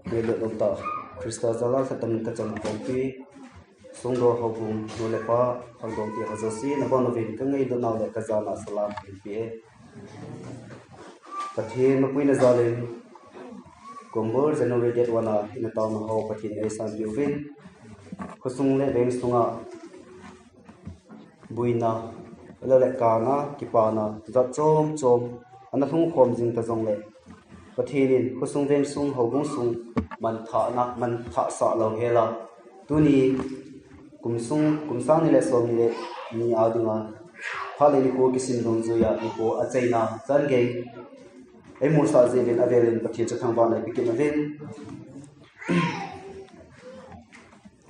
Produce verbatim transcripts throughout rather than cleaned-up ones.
Ngeilutna umtah Christa jal'a lhatdoh in kachan khompi, songdoh houbung, nu le pa, khangdong te ho jouse, nabonchauvin kangailutnau le kajana salam kahin pe e. Pathen mapuina jal'in, kumbul January date one a ina taona ho Pathen in eisanpeh uvin, khosung le veng sunga boina, ahilouleh kana, kipana, jat chom chom ana lhung khom jing ta jongle, Pathen in khosung veng sung, houbung sung manthahna, manthah sah louhel a, tuni kum sung, kum sang ni le som ni le ni a dinga, phat le nikho kisim dungjuiya nikho achaina chan gei eimusah jeh uvin avelin Pathen chu thangvahna ipe kit uvin.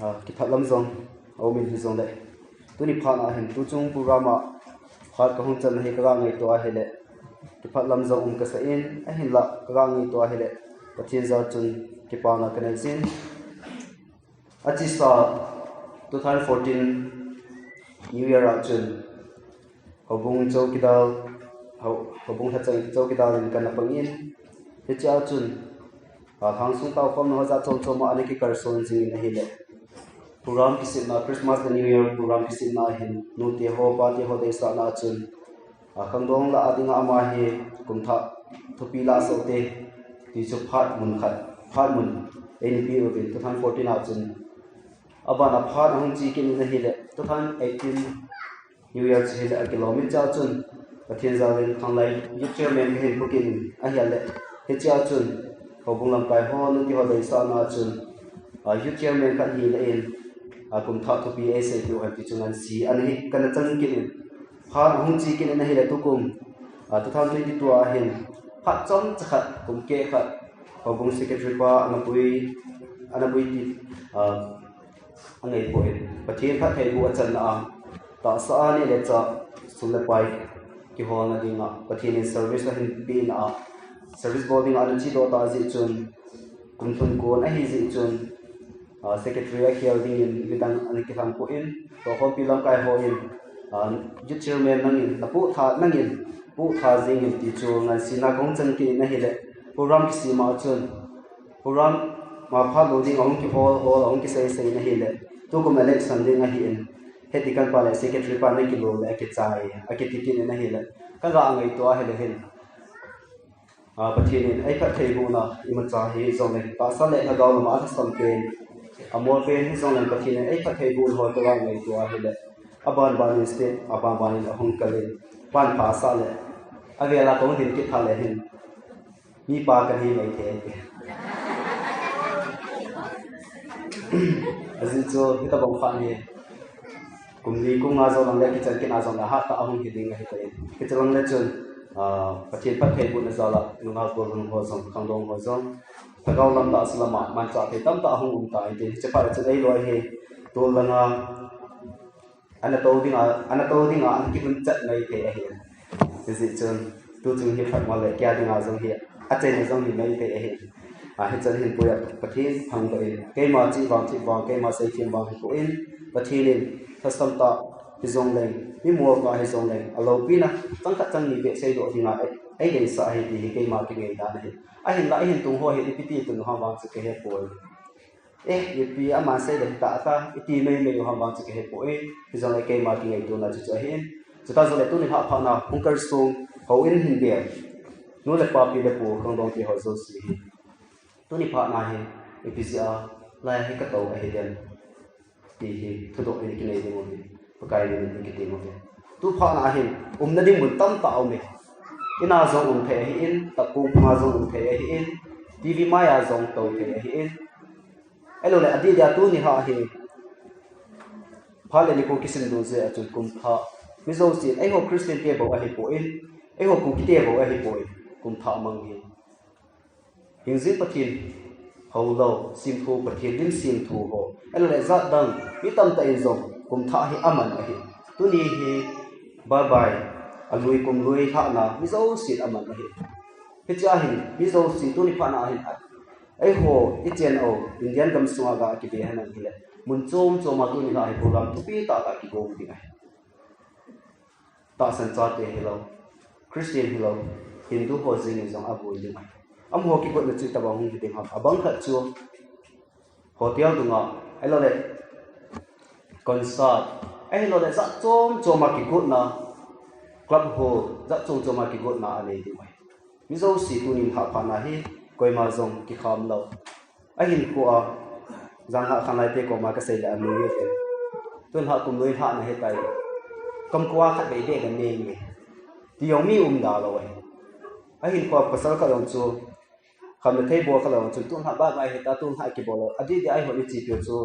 Ah, kipah lam jong aumin hijongle, tuni phat a hin tuchung program a phat kahung channa hi kaga ngaito ahile, kipah lam jong um kasah in, ahinlah kaga ngaito ahile, Pathen jal chun kipana kanei jin. Achesa two thousand fourteen New Year a chun houbung chowkidar, hou-, houbung lhachang chowkidar in kana pang in, hichea chun, a, lhangsung taokhomna ho jat chom chom a ana kikalson jing in ahile, program kisemna, Christmas le New Year program kisemna hin, nute ho, pate ho deisahna a chun, a, khangdong lah a dinga ama hi kumthah thupi lah soh te, ti chu phat mun khat, phat mun eina pe uvin two thousand fourteen a chun, abana phat ahung che kit in ahile, two thousand eighteen New Year chu hile akilom in, chea chun Pathen jal in khanglai youth chairman kahin phu kit in ahile, hichea chun houbung lamkai ho, nute ho deisahna a chun, a, youth chairman khat hina in, a, kumthah thupi eiseipeh u hen ti chu ngansi ana hi kana chang kit in, phat ahung che kit in ahile tukum, a, two thousand twenty-two a hin phat chomcha khat, kum keh khat, houbung secretary pa ana pui, ana pui ti, a, angaipoi. Pathen phattheiboh achanna a, tahsa a neh le chah, sum le pai kiholna dinga Pathen in service ahin pehna a, service bol dinga ana chedoh tah jeh chun, kum thum kon ahi jeh chun, a, secretary akhel dingin midang ana kilhang poi, tohkhompi lamkai hon, a, youth chairman nangin, napoh tha, nangin poh tha jingin ti chu ngansena kahung chan kit in ahile, program kisem a chun, program ma phat lou ding ahung kihol hol, ahung kisei sei in ahile, tukum election ding ahin, head deacon pa le secretary pa nakilo le akichai, akiti kit in ahile, kaga ngaito ahile hin, a, Pathen in eiphattheibohna imacha hijongle, tahsa le lhagao lama alhasam pen, amol pen hijongle Pathen in eiphattheibohna ho kaga ngaito ahile, abanban in state, abanban in ahung kal in, pan phasah le, avel a kahung din kit tha le hin, mipa kahi maithei ahi. Ajeh chu hitobang phat hi kum li kum nga jou lang le kichan kit a jongle hattah ahung hi ding ahitai. Hiche lang le chun, a, Pathen phattheibohna jal a nungah golhang ho jong, khangdong ho jong, lhagao lam, tahsa lama manchah thei tamtah ahung um tai. Hiche phat le chun eiloi hi tol langa ana tou dinga, ana tou dinga ana kihung chat maithei ahi. Hijeh chun tuchung hi phat mo le kei a dinga jong hi achaina jong hi maithei ahi. A, hichan hin puiya Pathen thangvah in, keima chih vang, chih vang, keima seithem vang hipon, Pathen in lhasam tah hijongleng, mimol tah hijongleng, aloupina chang khat chang ni beh seidoh dinga ei, eideisah ahi ti hi keima kingai dan ahi. Ahinla eihin tung ho hi ipi ti tun u ham vang chu kahepoi. Eh, ipi ama sei le hita ta, iti meimei u ham vang chu kahepoi, hijongle keima kingaitona chu chu ahin. Chuti jongle tuni lhah phat na hung kalsong houin hin bel, nu le pa, pi le pu, khangdong te ho jouse hi, tuni phat na hi ipi jeh a lai hi katou ahi dem, ti hi thudoh in kinei ding uve, Pakai min in kitem uve. Tu phat na hin umna ding mun tamtah aume. Ina jong um thei ahin, tapkong phunga jong um thei ahin, TV maiya jong tou thei ahin, ahilouleh adeh dia tuni lhah hi phat le nikho kisim dungjuiya chun kumthah, mi jousen, eiho Christian te bou ahipoi, eiho Kuki te bou ahipoi, kumthah mang hi hingjing Pathen houlou, semthu Pathen lim semthu ho, ahilouleh jatdang mi tamtah in jong kumthah hi aman ahi. Tuni hi bye bye, alui kum lui lhahna mi jousen aman ahi. Hichea hin mi jouse tuni phat na hin, eiho ichen u Indian gamsunga ga kive henlang hile, mun chom choma tuni lhah hi program thupi tah tah kigong ding ahi. Tahsan chate hilou, Christian hilou, Hindu ho jeng in jong aboi ding ahi. Amaho kigotna chu itobang hung hi ding ham? Abang khat chu hotel dunga, ahilouleh concert, ahilouleh jat chom choma kigotna, club hall, jat chom choma kigotna anei ding ahi. Mi jouse tunin hahphatna hi koima jong kikham lou. Ahinkhoa, janhi khanglai te koma kasei le amu e. Tun ha kum lui ha na he tai. Kam kua khat bei de kan nei nge. Ti jong mi um da lou ahi. Ahinkhoa pasal khat jong chu, khamna thei bol khat jong chu, tun ha ba mai he ta, tun ha kibol lou. Adih dih ahi ho ni chi pio chu,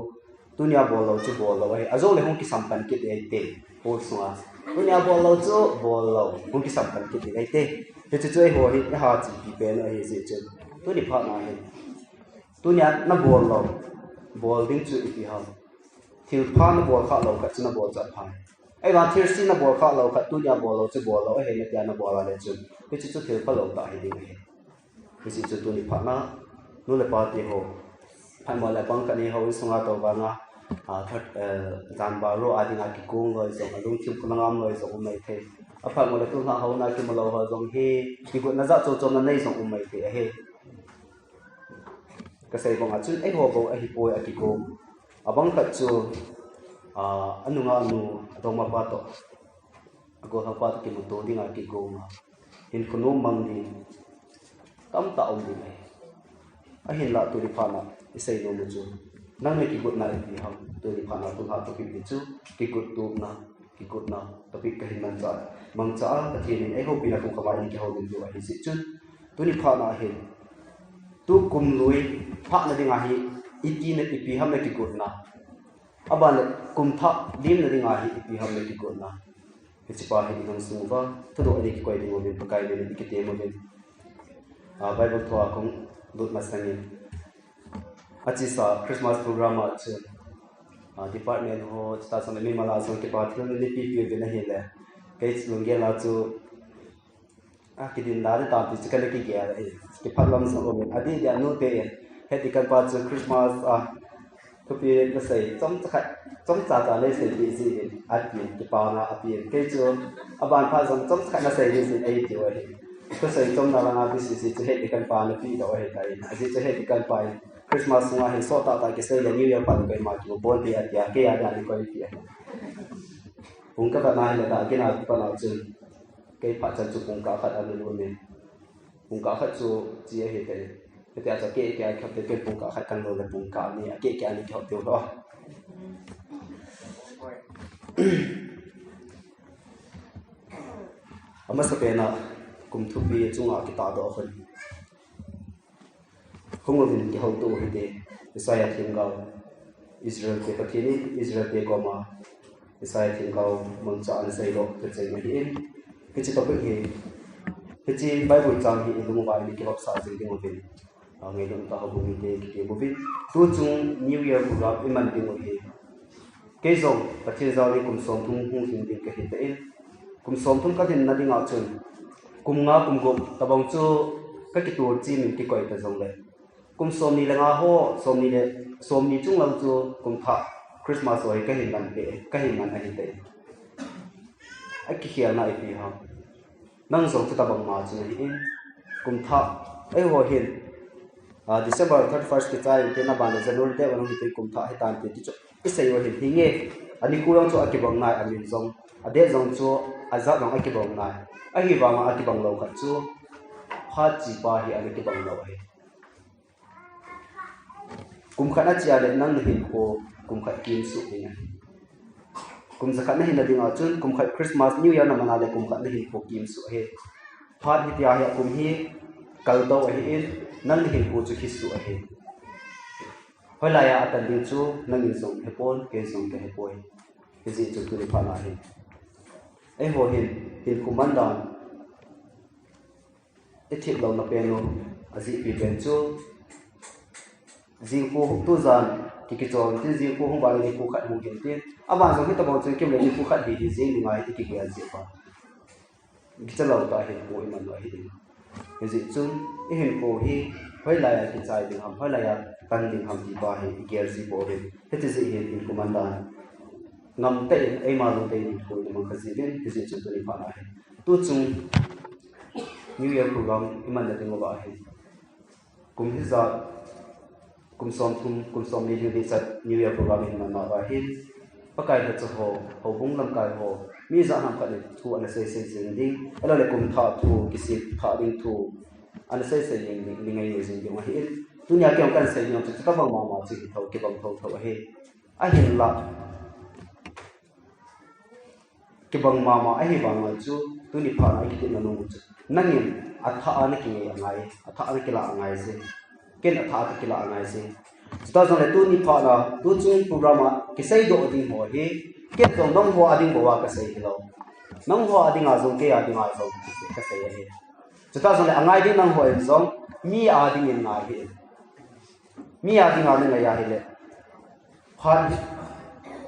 tunia bol lou chu bol lou ahi. Ajou le hung kisam pan kit e te. Hol sunga. Tunia bol lou chu bol lou. Hung kisam pan kit e te. Hichu chu eiho hi, eiha chi pi pen ahi jeh chun. Tuni phat na hi. Tunia na bol lou, bol ding chu ipi ham? Thil pha na bol kha lou khat chu na bol chu apha. Ahivang thil se na bol kha lou khat tunia bol lou chu bol lou ahi na tia na bol a le chun. Hichu chu thil pha lou tah hi ding ahi. Hichu chu tuni phat na, nu le pa te ho. Phat mo le pang kani ho in sunga tou vanga. A, that, eh, jan baro a dinga kigong loi jong, alungthim khonung ngam loi jong um mai thei. Aphat mo le tun ha ho na kimu lou ho jong hi, kigotna jat chom chom na nei jong um mai thei ahi. Kasei banga chun eiho bou ahi poi a kigong. Abang khat chu, a, anunga anu, adongma pa toh, agolhang pa toh kimuto dinga kigong a. Hinkho nom mang ding. Tamtah um ding ahi. Ahinlah tuni phat na, isei nom u chu. Nang le kigotna ipi ham, tuni phat na, tun ha topic hi chu, kigot tupna. Kigotna topic kahin mangcha, mangcha a, Pathen in eiho pina kum kama in kihoulim diu ahi jeh chun. Tuni phat na hin. Tukum lui, phat na dinga hi, iti na ipi ham na kigotna. Aban le kum thah, lim na dinga hi, ipi ham na kigotna. Hiche pa hi inung sung uva, thudoh a ding kikoi ding uvin, Pakai min in ikitem uvin. A, Bible thua kong lut masangin. Achesa Christmas program a chu, a, department ho, chutah chun mimal a jong kipa thil nipi pi uvin ahile. Kei lunggel a chu, a, kidin da de tam ti chu kana kigel ahi. Kipah lam jong um in. Adih dia nu te in. Heti kan pa chu Christmas a, thupi nasei, chomcha khat, chomcha cha nei sei ti jin. Ati, kipa nga api. Kei chu, aban phat jong chomcha khat nasei ding jin eiti u ahi. Thusei chomna langa busy si chu heti kan pa napi doh ahi tai. Ajeh chu heti kan pa in. Christmas sunga hin sot tah tah kisei le New Year pan koima kibol ti atia, kei a dia ni koi ti ahi. Pung khat na hin le ta, kei na pan a chun. Kei phat chan chu pung kah khat ana lut in. Pung kah khat chu chi ahi tai. Kei tia chu kei, kei a khap te kei pung kah khat kan lut le pung kah ni, a kei, kei a ni khap te lo. Amasa pen a kum thupi chunga kitahdoh a hin. Hung uvin kihouto u hite, Isaiah themgao. Israel te Pathen in, Israel te koma, Isaiah themgao mangcha ana seidoh, kacheng ahi in. Hiche topic hi, hiche Bible chang hi ilung uva in kihopsah jing ding uvin. A, ngailutna tah a hung hite kiti uvin. Tuchung New Year program iman ding u hi. Kei jong, Pathen jal in kum somthum hung lhing ding kahi tan. Kum somthum kalhin na dinga chun. Kum nga, kum gup, tabang chu kakituh chim in kikoi ta jongle. Kum somni le nga ho, somni le, somni chung lang chu kum thah Christmas ho hi kahin man pe, kahin man ahi tai. Akikhelna ipi ham. Nang jong chutabang ma chu nahi in, kum thah, eiho hin, a, December thirty-first kichai in tin aban le January date a nang hi kum thah hitan tin ti chu isei u hin hinge, ani khu jong chu akibang nai, amin jong, adate jong chu ajat jong akibang nai, ahivanga akibang lou khat chu, phat chi pa hi ana kibang lou ahi. Kum khat na chia le nang nahinkho kum khat kimsuh ding ahi. Kum jakhat nahin na dinga chun kum khat Christmas, New Year na man a le kum khat nahinkho kimsuh ahi. Phat hitia hi akum hi kaltou ahi in, nang nahinkho chu kisuh ahi. Hoilai a atan ding chu nangin jong hepon, kei jong kahepoi. Hijeh chun tuni phat na hin. Eiho hin, hinkho man dan. Ithip louna pen u, ajeh pi pen chu. Jingkhu tujan, ki kichol, tin jingkhu hung vale nikho khat hung hin tin. Aban jong hitabang chun kim le nikho khat hi hi jing dinga hi kigel jeh pa. Kicha lou tah hinkho iman u ahi ding. Hijeh chun, ihinkho hi, hoilai a kichai ding ham, hoilai a tan ding ham ti pa hi, igel ji pouvin. Hiti jeh hin hinkho man dan. Ngam tah in, eima lungtah in hinkho imang kha jiuvin, hijeh chun tuni phat na hi. Tuchung New Year program iman na ding uva hin. Kum hijat, kum somthum, kum somni lhing ding chat New Year program hin manna uva hin, Pakai lhacha ho, houbung lamkai ho, mi jat ham khat in thu ana seisei jing ding, ahilouleh kum thah thu, kisih thah ding thu, ana seisei jing ding, ni ngai ni jing ding ahin. Tunia kei jong kahin sei ding chu, chu tobang mama chu hitho, kibang thotho ahi. Ahinlah, kibang mama ahi vang'a chu, tuni phat'a i kitepna nung chu, nangin athah a na kingai angai, athah a na kilah angai je. Ken athah a ka kilah angai je. Chuta jongle tuni phat'a, tuchung program'a kiseidoh ding ho hi, ken jong nangho a ding bouva kasei hilou. Nangho a ding'a jong, kei a ding'a jong kasei ahi. Chuta jongle angai ding nangho in jong, mi a dingin ngai hih in. Mi a ding'a na ngai ahile, phat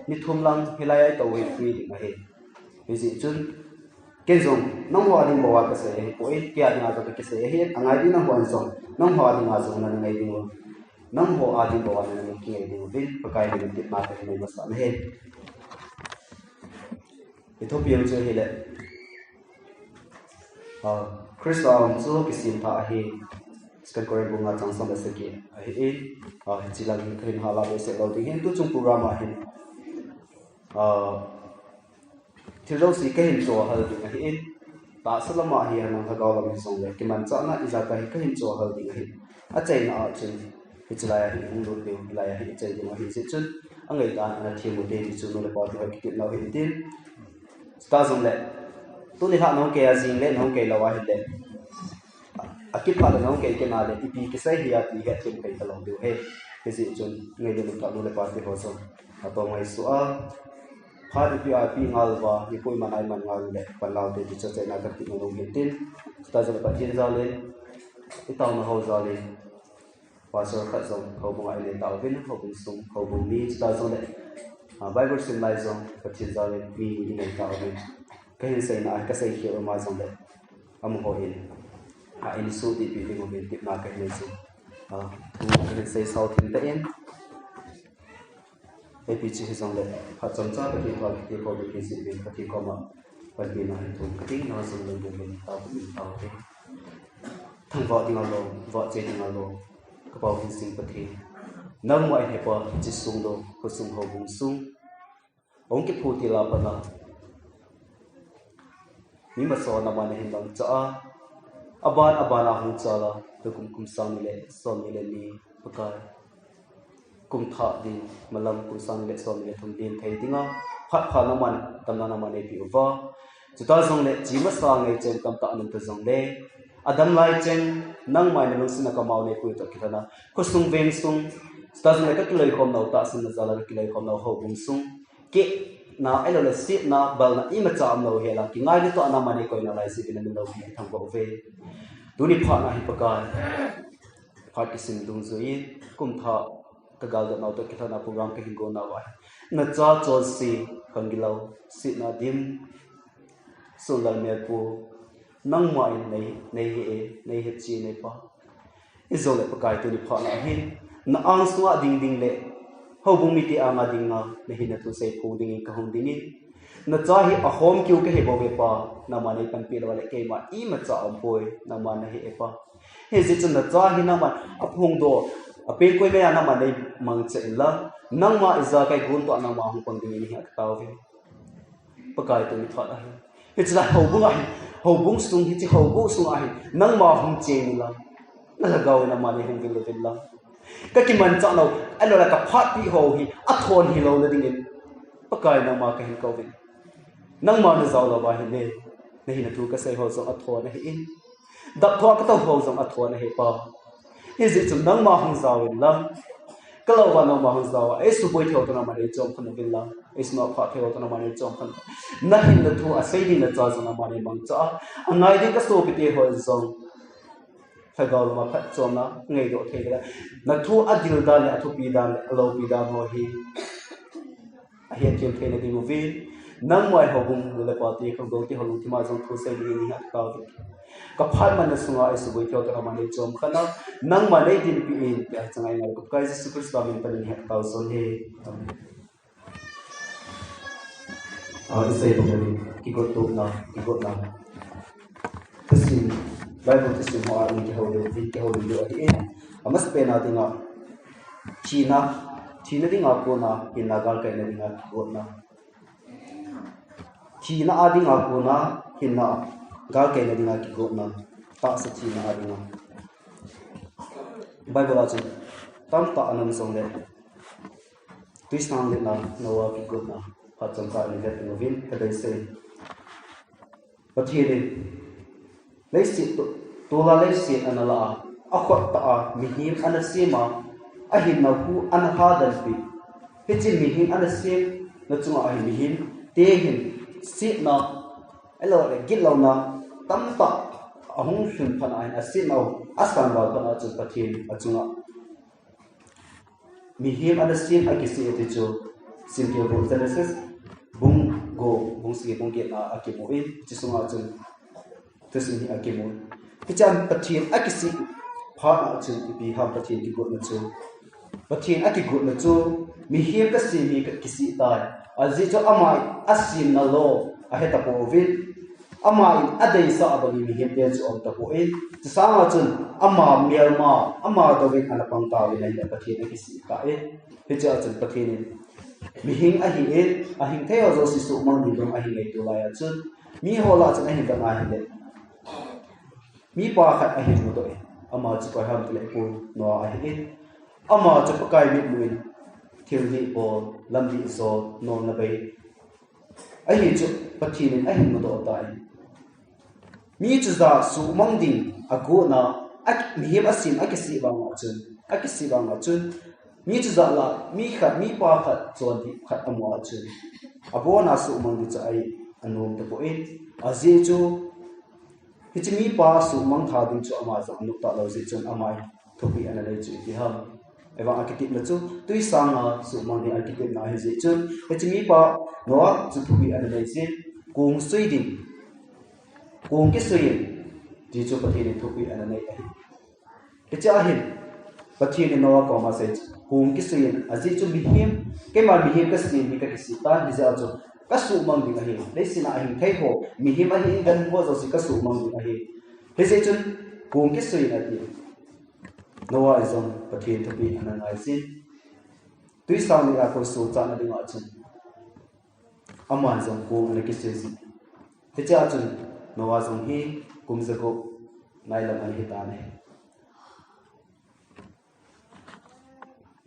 ni thum lang hilai a i tou hi free ding ahi. Hijeh chun, ken jong nangho a ding bouva kasei ahipoi, kei a ding'a jong kakisei ahi, angai ding nangho in jong, nangho a ding'a jong na ngai diu. Nangho a ding bouva na kingai diuvin, Pakai min in tepna kahin nei masa nahi. I thupi chu hile, ah, Christa um chu kisem thah ahi, Second Corinth bung nga chang som le sagi ahin, ah, hiche lang hi kahin hala behseh lou ding ahin, tuchung program'a hin, ah, thil jouse kahin chohhal ding ahin, tahsa lam'a hi henlang lhagao lam hijongle, kimanchahna ijakai hi kahin chohhal ding ahin, achaina a chun, hiche laiya hi hung lut diu, hilaiya hi ichai diu ahi jeh chun, angaidan ana them ute ti chu nu le pa teho kitepnau ahin tin. Chuta jongle, tuni lhah nahung kei a jingle, nahung kei lou ahile, akiphat le nahung kei kit a le, ipi kisei hia ti hetthem kei talou diu ahi. Hijeh chun, ngailutna tah nu le pa teho jong, ato ngaisuh a, phat ipi a ipi ngal uva, ipi iman a iman ngal le, pan laute ti chu achaina a katepna nung ahin tin. Chuta jongle Pathen jal in, itaona ho jal in, Pastor khat jong houbung'a inei tauvin, houbung sung, houbung mi, chuta jongle, ah, Bible sim lai jong Pathen jal in mi ni inei tauvin. Kahin seina a, kasei khel uma jongle, amaho in, ah, ahin suhdihpeh diuvin tepna kahin nei chu. Ah, thu kahin sei sao thim tah in. Ipi chu hijongle, phat chomcha Pathen thu kiti kho ding kisih uvin Pathen koma panpina hin thum kating, nang jong lungdong in taopeh in taote. Thangvah dinga lom, vahchoi dinga lom, ka Pa Hunsing Pathen. Nangma in hepa, hiche sung lou, khosung houbung sung, ahung kiphutil a pat a, mi masa ho nangman nahin mangcha a, aban aban a hung chal a, tukum kum sang ni le som ni le ni, Pakai. Kum thah ding, malam kum sang ni le som ni le thum din thei dinga, phat pha nangman, damna nangman neipeh uva. Chuta jongle, che masa ngai cheng tamtah anun ta jongle, adam lai cheng, nangma in nalungsetna kamao neipui toh kilhon a, khosung veng sung, chuta jongle kakiloikhom nau tahsanna jal a kakiloikhom nau houbung sung, kehna, ahilouleh setna, balna, imacha umlou hel a, kingailutah a nangman neikoi nalai jeh uvin namin loupina kathangvah uve. Tuni phatna hi Pakai, phat kisim dungjuiyin, kum thah, ka galdot nau toh kilhon a program kahin gon nauva hi, nacha chonse, khangilou, setna dim, Sonlal Melpu, nangma in nei, nei he e, nei hetchen e Pa. Hijongle Pakai tuni phatna hin, na angsunga ding ding le, houbung mite anga dinga, nahinna thu seiphong dingin kahung dingin, nacha hi ahom keu kahi bouve Pa, nangma neipanpi lou le keima imacha aumpoi, nangma nahi e Pa. Hijeh chun nacha hi nangman aphongdoh, apen koi maiya nangman neimangcha inlang, nangma ijakai gontoh a nangma hung pang dingin hi katao uve. Pakai tuni phatna hi, hiche lai houbung ahi, houbung sung hiche houbung sunga hi, nangma hung cheng inlang, nalhagao in nangma neihung vil uvin lang. Kakimanchah nau, ahilouleh kaphatpi ho hi, athon hilou nadingin, Pakai nangma kahin kouvin. Nangma najao louva ahile, nahinna thu kasei ho jong athon ahin. Dap thoa katou ho jong athon ahi Pa. Hijeh chun nangma hung jaovin lang. Kalouva nangma hung jaova, eisuboi theiho toh nangman eichom khen uvin lang. Eisumil phah theiho toh nangman eichom khen. Nahinna thu asei ding nacha jong nangman neimangcha a. Angai ding kasopite ho jong, lhagao lama phatchomna, ngaidoh thei ding le, nathu adil dan le, athupi dan le, aloupi dan ho hi ahethem theina ding uvin, nangma in houbung nu le pate, khangdong te ho lungthima jong thusei dingin hi katao uve. Kaphatmanna sunga eisuboi theiho toh nangman neichom khen a, nangman neidinpi in, tia chang ngai ngai, ka Pakai Jesu Christa min panin hi katao son ahi. Amen. Ah, isei bang le, kigotna, kigotna. Thusim, Bible thusim ho a, kihoulim, kihoulim diu ahi e. Amasapen a dinga, thina, thina dinga kona hinna galkaina dinga kigotna. Thina a dinga kona hinna galkaina dinga kigotna. Tahsa thina a dinga. Bible a chun tamtah ana um jongle, tuisang letna Noah kigotna phat chomkhat ni vet uvin, ka dei sei. Pathen in leiset to, tol'a leiset ana la a, akhut tah a mihem ana sem a, ahinna hu ana hadan pi. Hiche mihem ana semna chunga ahi mihem te hin setna, ahilou le gitlouna tamtah ahung lhun phat a hin asetna u asang val phat a chun Pathen achunga mihem ana sem akisih e ti chu Simthilbu Genesis bung gup, bung sagi, bung get a akimu in, hiche sunga chun thusim hi akimu. Hichea Pathen akisih phat a chun ipi ham Pathen kigotna chu. Pathen akigotna chu mihem kasem hi kakisih tai. Ajeh chu ama asemna lou ahe tapouvin. Ama in adeisah a bangin mihem te chu aum tapoi. Chusanga chun ama melma, ama douvin ana pang tauvin ahile Pathen akisih tai. Hichea chun Pathen in mihem ahin, ahing thei ho jouse suhmang ding dong ahin ngaito lai a chun, miho lah a chun ahin vet a ahile, mipa khat ahin mudoh in, ama chu koi ham tile Pu Noah ahin, ama chu Pakai mitmu in thil dih bol, lam dih jo, nolna bei ahi chu Pathen in ahin mudoh tai. Mi chujat suhmang ding agotna, a, mihem asem akisih vang a chun, akisih vang a chun, mi chujat lah a mi khat, mipa khat chon ding khat amu a chun, abon a suhmang ding chu ahi anom tapoi. Ajeh chu hiche mipa suhmang tha ding chu ama jong anop talou jeh chun ama thupi ana nei chu ipi ham. Ahivang akitepna chu tuisang a suhmang ding akitepna ahi jeh chun, hiche mipa Noah chu thupi ana nei jin, kong sui ding, kong kisui in, ti chu Pathen in thupi ana nei ahi. Hichea hin Pathen in Noah koma asei chu, kong kisui in, ajeh chu mihem, keima mihem kasem hi kakisih tan, hijeh a chu kasuhmang ding ahi. Leiset a ahing thei ho, mihem ahin, ganhing ho jouse kasuhmang ding ahi. Hijeh chun kong kisui in ati. Noah in jong Pathen thupi ana ngai jin, tuisang letna a kon sochatna dinga chun, aman jong kong ana kisui jin. Hichea chun Noah jong hi kum jagup nailam ana hitan ahi.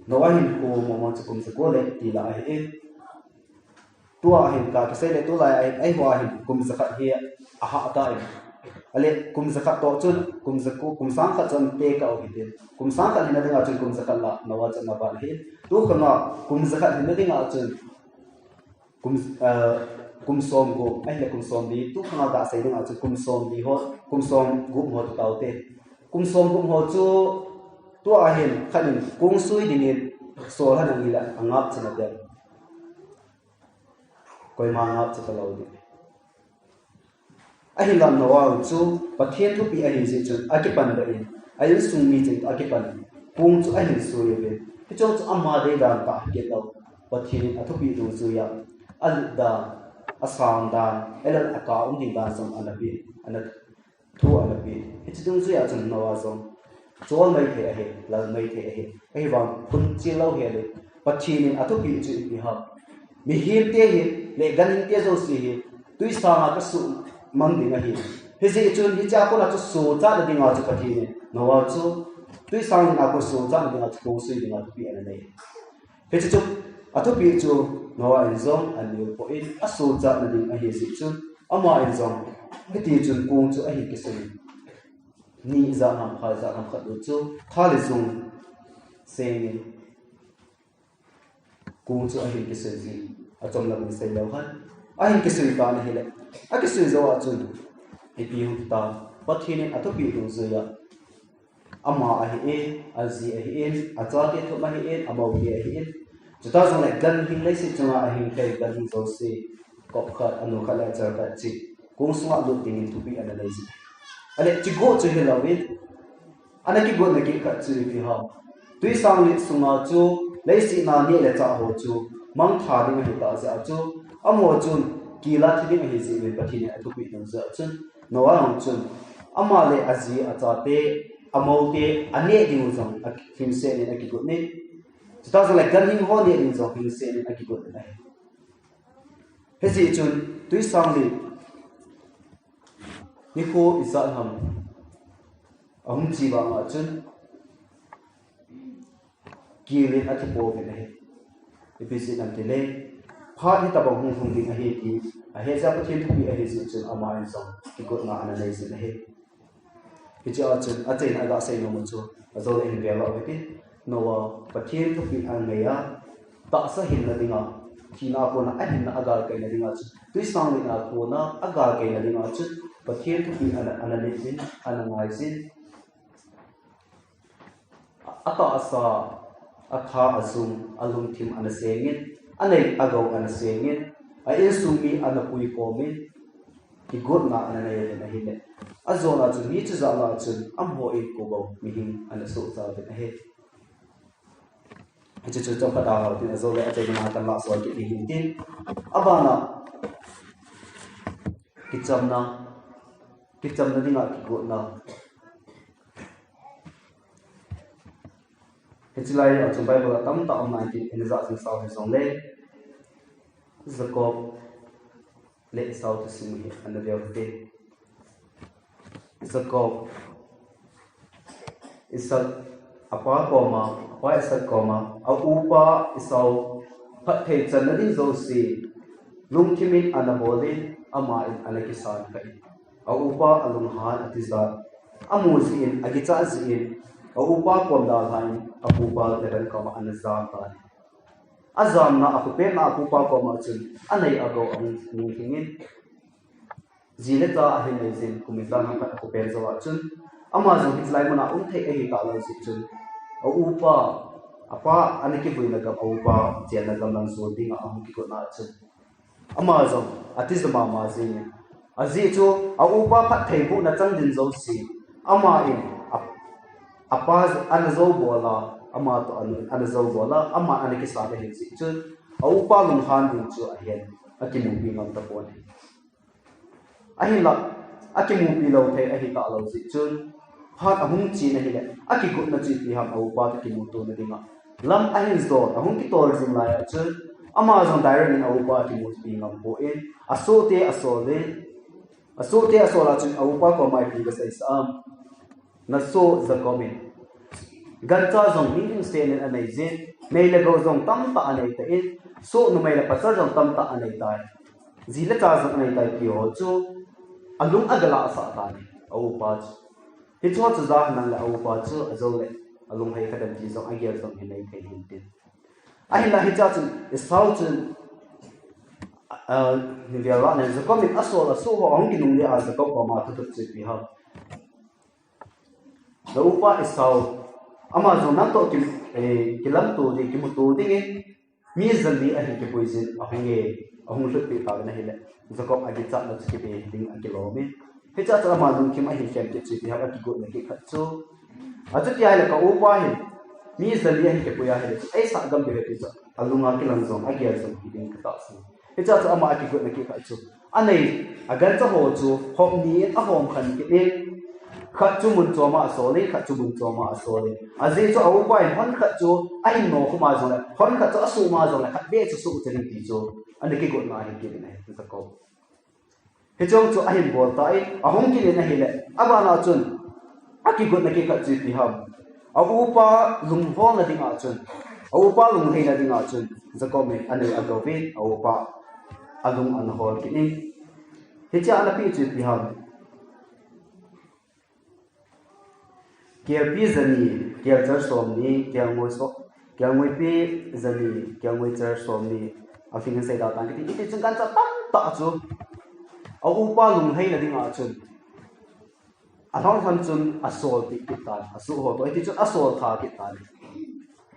Noah hin kho mong mong chu kum jagup le ti lah ahin. Tua hin kakisei le tulai a hin, eiho a hin kum jakhat hi ahah tan. Ahile kum jakhat toh chun, kum jagup, kum sang khat chun tekah u hitin. Kum sang khat hinna dinga chun kum jakhat lah Noah chun ana ban ahin. Tukhanga kum jakhat hinna dinga chun kum, eh, kum somgup, ahile kum somli, tukhanga gasei dinga chu kum somli ho, kum somgup ho titaute. Kum somgup ho chu tua hin khat in kong sui dingin sol han angil a angapchan aden. Koima ngapcha talou ding. Ahinla Noah chu Pathen thupi ahi jeh chun akipan beh in, a insung mi cheng toh akipan, kong chu ahin sui uvin. Hiche chu ama deidan tah kit lou, Pathen in athupi dungjuia, alut dan, asang dan, ahilou le akah um ding dan jong ana pe, ana thu ana pe. Hiche dungjuia chun Noah jong chol maithei ahi, lal maithei ahi. Ahivang phunchil lou hel in, Pathen in athupi chu ipi ham. Mihemte hi le ganhingte jouse hi tuisang a kasuhmang ding ahi. Hijeh chun hichea kona chu sochatna dinga chu Pathen in Noah chu tuisang a kon sochatna dinga chu kong sui dinga thupi ana nei. Hiche chu athupi chu Noah in jong aneo poi, asochatna ding ahi jeh chun, ama in jong hiti chun kong chu ahin kisui. Ni ijat ham, pha ijat ham khat u chu tha le jung sengin kong chu ahin kisui jin, achom lam in sei leu hen. Ahin kisui tan ahile, akisui jou a chun ipi hung hitam, Pathen in athupi dungjuia ama ahin, aji ahin, achate thum ahin, amou te ahin. Chuti jongle ganhing leiset chunga ahing thei ganhing jouse, kop khat, anu khat le achal khat cheh, kong sunga lut dingin thupi ana nei jin. Ahile chuche chu hilouvin, ana kigotna kit khat chu ipi ham. Tuisang let sunga chu leiset a neh le chah ho chu mangthah ding ahitah jeh a chu, amaho chun kila thi ding ahi jeh uvin Pathen in athupi dungjuia chun, Noah jong chun ama le aji achate Amau te aneh ding u jong a hingset in akigot in. Chuta jong le ganhing ho neh ding u jong hingset in akigot in ahi. Hijeh chun tuisang li nikho ijat ham ahung che vang a chun, kil in akipouvin ahi. Ipi jeh ham itile, phat hitabang hung lhung ding ahi ti ahet jeh a Pathen thupeh ahi jeh chun aman jong kigotna ana nei jin ahi. Hiche a chun achaina a gasei nom u chu, ajou le hin vel u hite. Noah Pathen thupeh anei a, tahsa hinna dinga, thina a kona ahinna agalkai na dinga chu, tuisang li a kona agalkai na dinga chu, Pathen thupeh ana, ana nei jin, ana ngai jin. Atahsa, atha, ajung, alungthim ana seng in, anei agou ana seng in, a insung mi ana puikhom in, kigotna ana nei in ahile. Ajona chun, hiche jat a chun, amaho in kobou mihing ana soh jao in ahi. Hiche chu chomkhat a hou tin, ajou le achaina a kan lah sol kit ding hin tin. Abana, kichamna, kichamna dinga kigotna. Hiche lai a chun Bible a tamtah um nai tin, ina ja jing sau hi jong le, Jacob le Esau thusim hi ana veu hite. Jacob, Isaac, apa koma, apa Isaac koma, a upa Esau phatthei channa ding jouse, lungthim in ana bol in, ama in ana kisan kha in. A upa alunghan atijat, amu jeh in, akichat jeh in, a upa kom dalhan, a pupa Laban koma ana jam tan. Ajamna a khopenna a pupa koma chun, anei agou ahung nung lhing in, ji le cha ahin nei jin, kum ijat ham khat a khopen jou a chun, ama jong hiche lai mun a um thei ahi talou jeh chun, a upa, apa ana kivuina gam, a upa chenna gam lang jon dinga ahung kigotna a chun, ama jong atija mama jing in. Ajeh chu a upa phattheibohna chang ding jouse, ama in a, apa ana jou bol a, ama toh ana, ana jou bol a, ama ana kisan ahi jeh chun, a upa lunghan ding chu ahin, akimupi ngam tapon ahi. Ahinla, akimupi lou thei ahi talou jeh chun, phat ahung chen ahile, akigotna chu ipi ham a upa toh kimuto na dinga lam ahin jon, ahung kitol jing lai a chun, ama jong direct in a upa akimupi ngam pon, asohte asol in, asohte asol a chun a upa koma ipi aseisah am. Nasoh Jacob in, gancha jong hing hing sen in anei jin, nei le gou jong tamtah anei tan, soh numei le pasal jong tamtah anei tai. Ji le cha jong anei tai ti ho chu, alung agalahsah tan ahi, a upa chu. Hiche ho chu ja henlang le a upa chu ajou le, alunghei kha dem ti jong agel jong hi nei thei hin tin. Ahinla hiche a chun, Esau chun, a, a, ni vel a nen Jacob in asol asoh ho ahung kinungle a Jacob koma thuthot chu ipi ham. Na upa Esau, ama jong nang toh ki, eh, kilamto ding, kimuto ding in, mi jali ahin kipui jin, ahung e, ahung lhutpeh tauvin ahile, Jacob akichatna chu kibe ding akilom in. Hiche a chu ama lungthim ahin lhem kit chu ipi ham, akigotna kit khat chu. Achuti ahile ka upa hin, mi jali ahin kipui ahile chu, eisah gam ding ahi ti chu, alunga kilang jong, agel jong hi ding katahsan. Hiche a chu ama akigotna kit khat chu, anei, agancha ho chu, hop ni in ahom khen kit in, khat chu mun choma asol in, khat chu mun choma asol in. Ajeh chu a upa in hon khat chu, ahin nokhum a jong le, hon khat chu asoh ma jong le, khat beh chu soh chen in ti chu, ana kigotna ahi kit in ahi, Jacob. Hiche chu ahin bol tan, ahung kit in ahile, abana chun, akigotna kit khat chu ipi ham. A upa lungholna dinga chun, a upa lunglhaina dinga chun, Jacob in anei agouvin, a upa alung ana hol kit in. Hiche a ana peh chu ipi ham. Kelpi jani, kelchar somni, kelngoi so, kelngoipi jani, kelngoichar somni, alhing in seida tan kiti, hiti chun gancha tamtah chu, a upa lunglhaina dinga chun, alhonglhon chun asolpeh kit tan, asoh ho toh, hiti chun asol tha kit tan.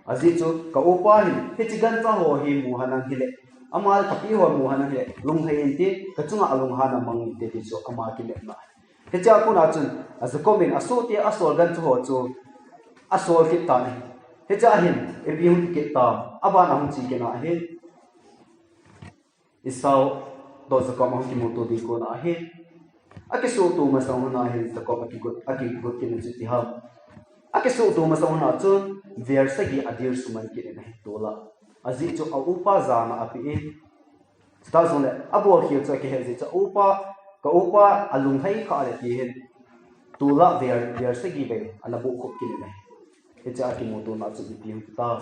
Ajeh chu, ka upa hin, hiche gancha ho hi mu henlang hile, ama kapi ho mu henlang hile, lunglhai inte, kachunga alunghan amang inte ti chu, ama kinepna. Hiche a kona chun, a Jacob in asohte asol gancha ho chu, asol kit tan ahi. Hiche a hin, ipi hung ti kit tam, abana hung che kit na ahi. Esau toh Jacob ahung kimuto ding kona ahi. Akisuhto masang hon ahin Jacob akigot, akigot kit na chu ipi ham. Akisuhto masa uva chun, ver sagi adir suman kit in ahi tol'a. Ajeh chu a upa jana ape in. Chuta jongle, abol khel chu akihe jeh chu a upa, ka upa alunglhai kha le ti hin. Tol'a ver, ver sagi vei, ana bohkhup kit in ahi. Hiche a kimutona chu ipi ham ti ta.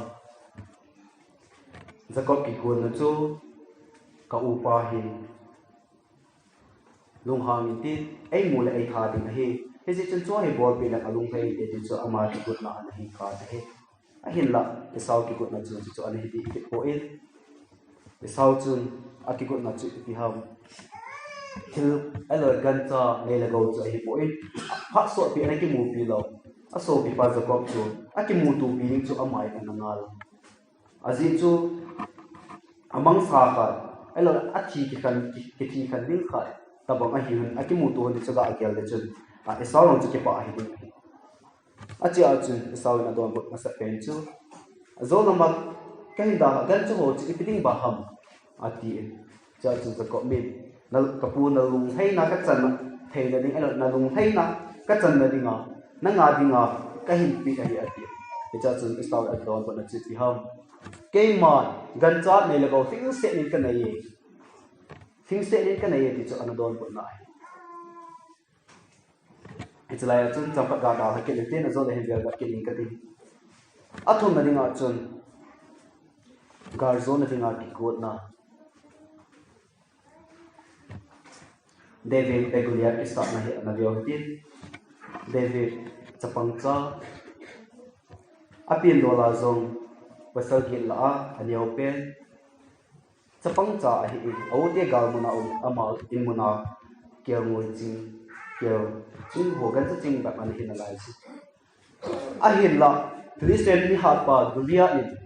Jacob kigotna chu ka upa hi lunghang inte, eimu le eitha ding ahi. Hijeh chun chu hi bolpeh le alunglhai inte ti chu ama kigotna ana hi kha ahi. Ahinlah, Esau kigotna chu, chu, chu ana hi ding kit poi. Esau chun akigotna chu ipi ham. Thil, ahilou le gancha, nei le gou chu ahipoi. Phat sopi ana kimupi lou. Asopipa Jacob chu, akimutopi ding chu ama in ana ngal. Ajeh chu, amangsa khat, ahilou le athi kikhen, ki, kithi khen ding khat, tabang ahi hin, akimuto hin chu ga agel le chun, a, Esau jong chu kipah ahi ding ahi. Achea chun Esau in adonbut masapen chu, ajo lama kahin da gancha ho chu ipi ding ba ham, ati. Chea chun Jacob in, na, ka pu nalunglhaina kachan theina ding, ahilou le nalunglhaina kachanna dinga, nanga dinga kahin pe ahi, ati. Hichea chun Esau in adonbutna chu ipi ham. Keima gancha nei le gou lhingset in kanei e. Lhingset in kanei e ti chu ana donbutna ahi. Hichelai a chun changphat ga dalha kit intin, ajole hin velvet kit in kati. Athumna dinga chun, galjona dinga kigotna. David le Goliath kisatna hi ana veu hitin. David chapang cha. Apen dola jong pasal get lah a, aneo pen. Chapang cha ahi in, a u te galmuna um, ama in muna, kelngoi ching, kel ching ho gancha ching bep ana hi nalai chu. Ahinlah, Philistine mi hatpa Goliath in,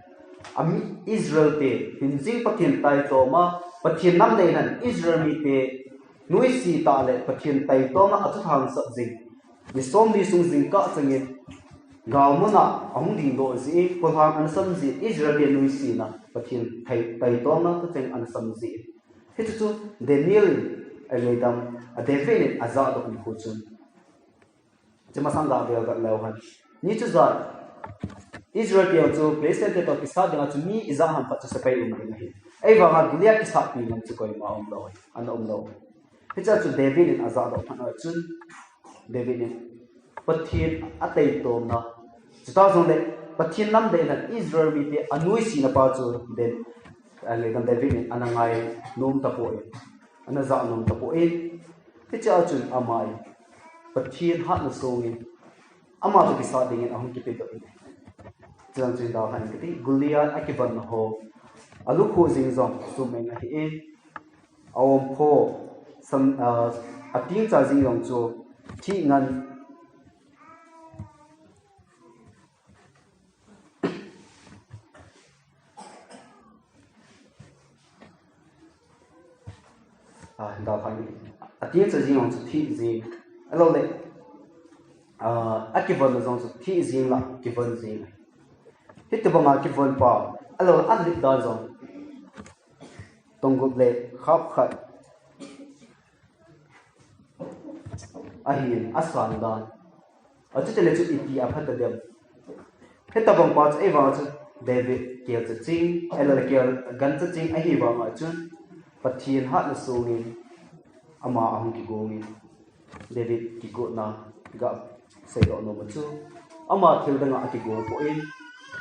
ami Israel te, hinjing Pathen taitoma, Pathen namdei nan Israel mite, nuisat le Pathen taitona athuthang sap jing. Ni somni sung jingkah changin, galmuna ahung dingdoh jeh in, polhang ana sam jeh in, Israel te nuisatna, Pathen thei, taitona thucheng ana sam jeh in. Hichu chu Daniel in, a ngaidam, a David in ajahdoh nikho chun. Hiche masang ga velvet leu hen. Ni chu jat, Israel te chu Philistine te toh kisat dinga chu mi ijat ham khat chu sepai um ding ahi. Ahivanga Goliath kisatpi ngam chu koima umlou, ana umlou. Hichea chu David in ajahdoh phat a chun, David in Pathen ataitomna, chuta jongle Pathen namdei nan Israel mite anuisatna pa chu Den, a ngaidam David in ana ngainom tapoi, ana jahnom tapoi. Hichea chun ama in Pathen hatna songin, ama toh kisat dingin ahung kipedoh in. Chuin chun dalhan kiti, Goliath akivonna ho, alukhuh jing jong sum eng ahi in. A-ompho, sam, a, atingcha jing jong chu thih ngan. A, dalhan, atingcha jing jong chu thih jing. Ahilou le, a, akivonna jong chu thih jing lah, kivon jing. Hitobanga kivon pa, ahilou le, alet dan jong. Tonggup le khap khat ahin, asan dan. Achuti le chu ipi aphat tadem. Hitobang pa chu eivang chu David kelcha ching, ahilou le kel gancha ching ahivanga chun Pathen hatna songin ama ahung kigongin. David kigotna gaseidoh nom a chu, ama thil danga akigong poi.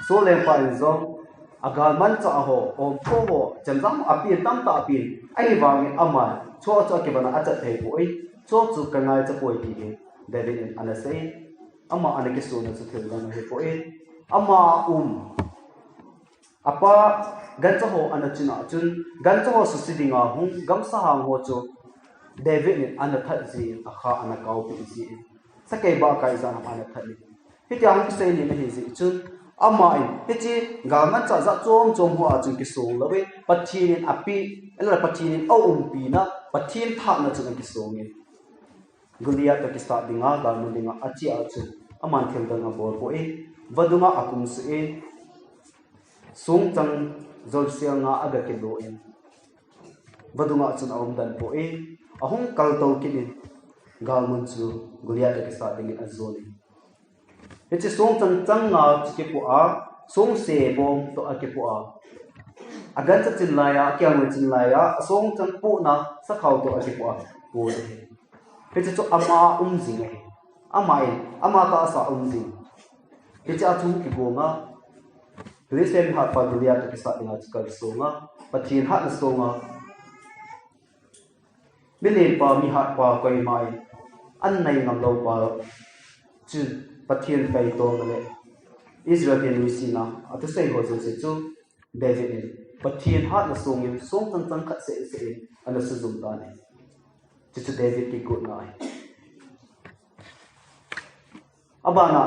Saul lengpa in jong, agalmanchah ho, ompho ho, chemjam ho apen, tamtah apen, ahivangin ama, chuche chu akivon a achat thei poi, chuche chu kangaicha poi ti hi, David in ana sei, ama ana kisona chu thil dang ahipoi, ama um, apa gancha ho ana chun a chun, gancha ho suse dinga hung gamsahang ho chu David in ana that jin, akha ana kaopi jin. Sakei ba kai jan ana that in. Hitia hung kisei nin ahi jeh chun, ama in, hiche galmanchah jat chom chom ho a chun kisong lou e, Pathen in ape, ahilou le Pathen in aumpina, Pathen thatna chun akisong in. Goliath toh kisat dinga, galmun dinga, achea chun, aman thil dang abol poi, vadunga akumsuh in, songchang jolsel nga aga kilo in, vadunga chun aumden poi, ahung kaltou kit in, galmun chu Goliath toh kisat dingin ajon in. Hiche song chang chang a chu kipoh a, song se bom toh a kipoh a. Agancha chin lai a, akiang chin lai a, asong chang pohna sakhao toh a kipoh a. Pu ahi. Hiche chu ama a um jing ahi. Ama in, ama tahsa a um jing. Hiche a chu kigong a. Philistine mihatpa Goliath toh kisat dinga chu kalsong a. Pathen hatna song a. Milenpa, mihatpa koima in an nai ngam lou pa chu Pathen kaitona le Israel te nuisatna a thusei ho jouse chu David in Pathen hatna song in song chang chang khat seh seh in ana sujum tan ahi. Chuchu David kigotna ahi. Abana,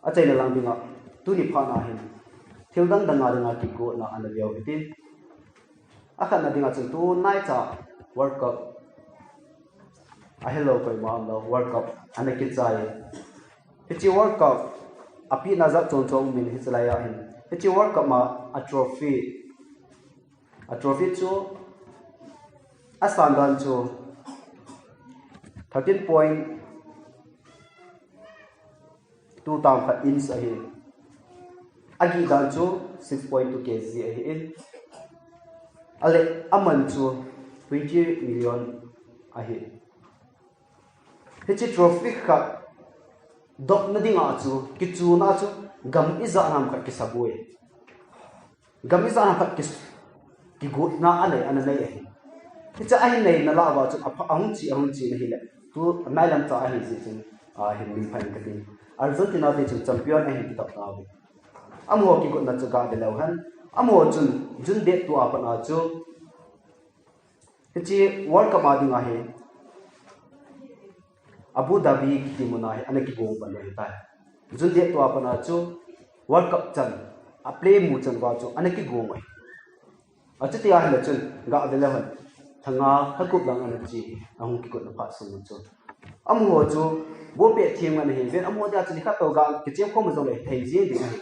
achaina lang dinga, tuni phat na hin, thil dang dang a dinga kigotna ana veu hitin. Akhatna dinga chun tunaicha World Cup, ahelou koima umlou, World Cup ana kichai. Hiche World Cup, apehna jat chom chom umin hiche lai a hin. Hiche World Cup ma a trophy, a trophy chu, asan dan chu, thirteen point two tam khat inch ahi. Agih dan chu six point two K G ahi in. Ale aman chu twenty million ahi. Hiche trophy khat dopna dinga chu, kichuna chu gam ijat ham khat kisaboi. Gam ijat ham khat kis-, kigotna anei, ana nei ahi. Hiche ahin neina lah uva chun apha, ahung che, ahung che na hile. Tu nailam cha ahi jeh chun, a, hin min pha in kati. Argentina te chun champion ahin kitah tauve. Amaho kigotna chu gah ve leu hen. Amaho chun June date two a pat a chu Hiche World Cup a dinga hi Abu Dhabi kiti muna hi ana kigong pan u ahitai. June date two a pat a chu World Cup chan, a play mu chan uva chu ana kigong u ahi. Achuti ahile chun gah ve leu hen. Thanga thakup lang ana che, ahung kigotna phat sung chu. Amaho chu ball pet them ngen ahi, ven amaho dia chu nikhat toh gah kichem khom jongle thei jing ding ahi.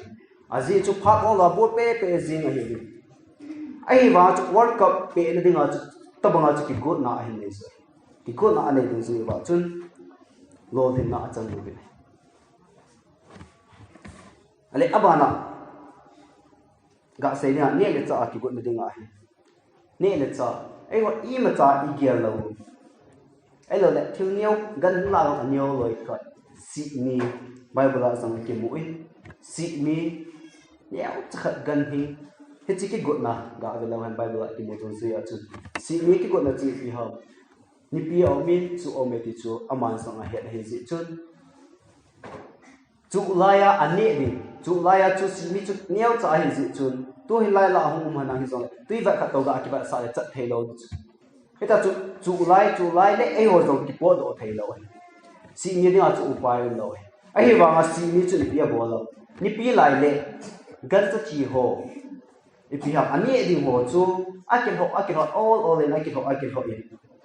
Ajeh chu phat ol a ball pet pet jing ahi uvin. Ahivang chu World Cup pehna dinga chu, tobanga chu kigotna ahin nei chu. Kigotna anei dungjuiya chun lolhinna achang uvin. Ale abana, gah sei dinga, neh le chah a kigotna dinga ahi. Neh le chah, eiho imacha igel lou. Ahilouleh thil neo, ganhing lah jong aneo loi khat. Sihmi, Bible a jong kimu in. Sihmi, neocha khat ganhing. Hiche kigotna, gah ve leu hen Bible a kimu dungjuiya chun. Sihmi kigotna chu ipi ham. Nipi a um in, chuh a um e ti chu, aman jong ahet ahi jeh chun. Chuh laiya aneh ding. Chuh laiya chu sihmi chu neocha ahi jeh chun. Tuhin lai lah a hung um henlang hijongle. Tui vat khat toh gah kivetsah le chat thei lou chu. Hitia chu chuh lai, chuh lai le eiho jong kipotdoh thei lou ahi. Sihmi dinga chu upai um lou ahi. Ahivanga sihmi chu nipi abol lou. Nipi lai le gancha thi ho. Ipi ham, aneh ding ho chu, akilhoh, akilhoh, ol, ol in, akilhoh, akilhoh in.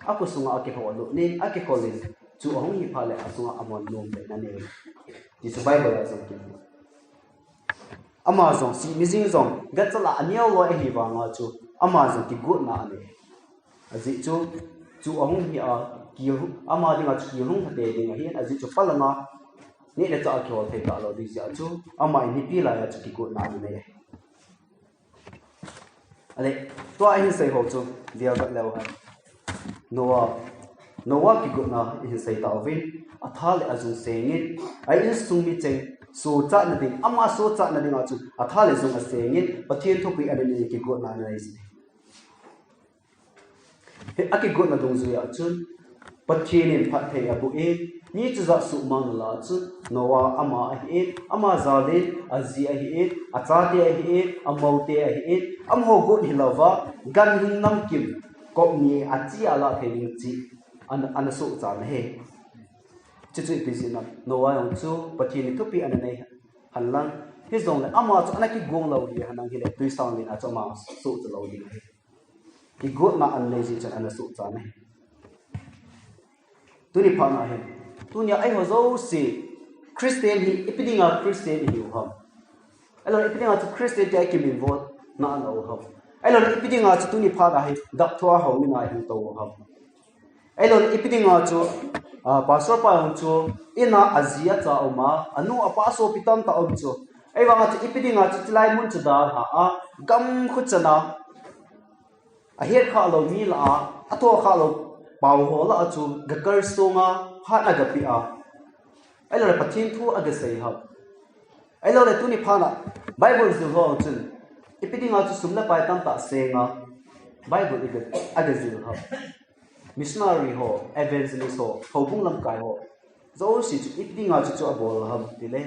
Akhu sunga akilhoh lut in, akikhol in. Chuh ahung hi phat le, asunga amon nom le na nei. Ti chu Bible a jong kimu. Ama jong, sihmi jing jong, gancha lah a aneo loi ahivanga chu, ama jong kigotna anei. Ajeh chu, chuh ahung hi a, kihung, ama dinga chu kihung hate ding ahin, ajeh chu palanga, neh le chah a kihol thei talou ding jeh a chu, ama in nipi laiya chu kigotna anei. Ale, tua ihin sei ho chu, dia vat leu hen. Noah, Noah kigotna ihin sei tauvin, atha le ajung sengin, a insung micheng, sochatna ding, ama sochatna dinga chu, atha le jung asengin, Pathen thupeh anei in kigotna anei jin. Hi akigotna dungjuiya chun, Pathen in phatthei aboh in, mi chujat suhmang lah a chun, Noah ama ahin, ama jal in, aji ahin, achate ahin, amoute ahin, amaho got hilouva, ganhing namkim, kop ni a chi alah thei ding cheh, ana, ana sohchan ahi. Chuchu ipi jeh ham, Noah jong chu, Pathen in thupeh ana nei henlang, hijongle ama chu ana kigong lou hi henlang hile, tuisang len a chu ama sohcha lou ding ahi. Kigotna anei jeh chun ana sohchan ahi. Tuni phat na hin. Tunia eiho jouse Christian hi ipi dinga Christian ihiu ham. Ahilou le ipi dinga chu Christian tia kiminvo na ana u ham. Ahilou le ipi dinga chu tuni phat na hi dap thua ho mina ihiu tou u ham. Ahilou le ipi dinga chu Ah, pastor pa jong chu, in a aji acha um a, anu apa sopi tamtah um chu. Ahivanga chu, ipi dinga chu, chulai mun chu dalha a, gam khu chana, ahet kha lou mi lah a, atho kha lou pau ho lah a chu, gakal sunga, phat agapeh a. Ahilouleh Pathen thu agasei ham. Ahilouleh tuni phat a, Bible jil ho chun, ipi dinga chu sum le pai tamtah senga, Bible iga, agajil ham. Missionary ho, evangelist ho, houbung lamkai ho, jouse chu ipi dinga chu chu abol ham tile.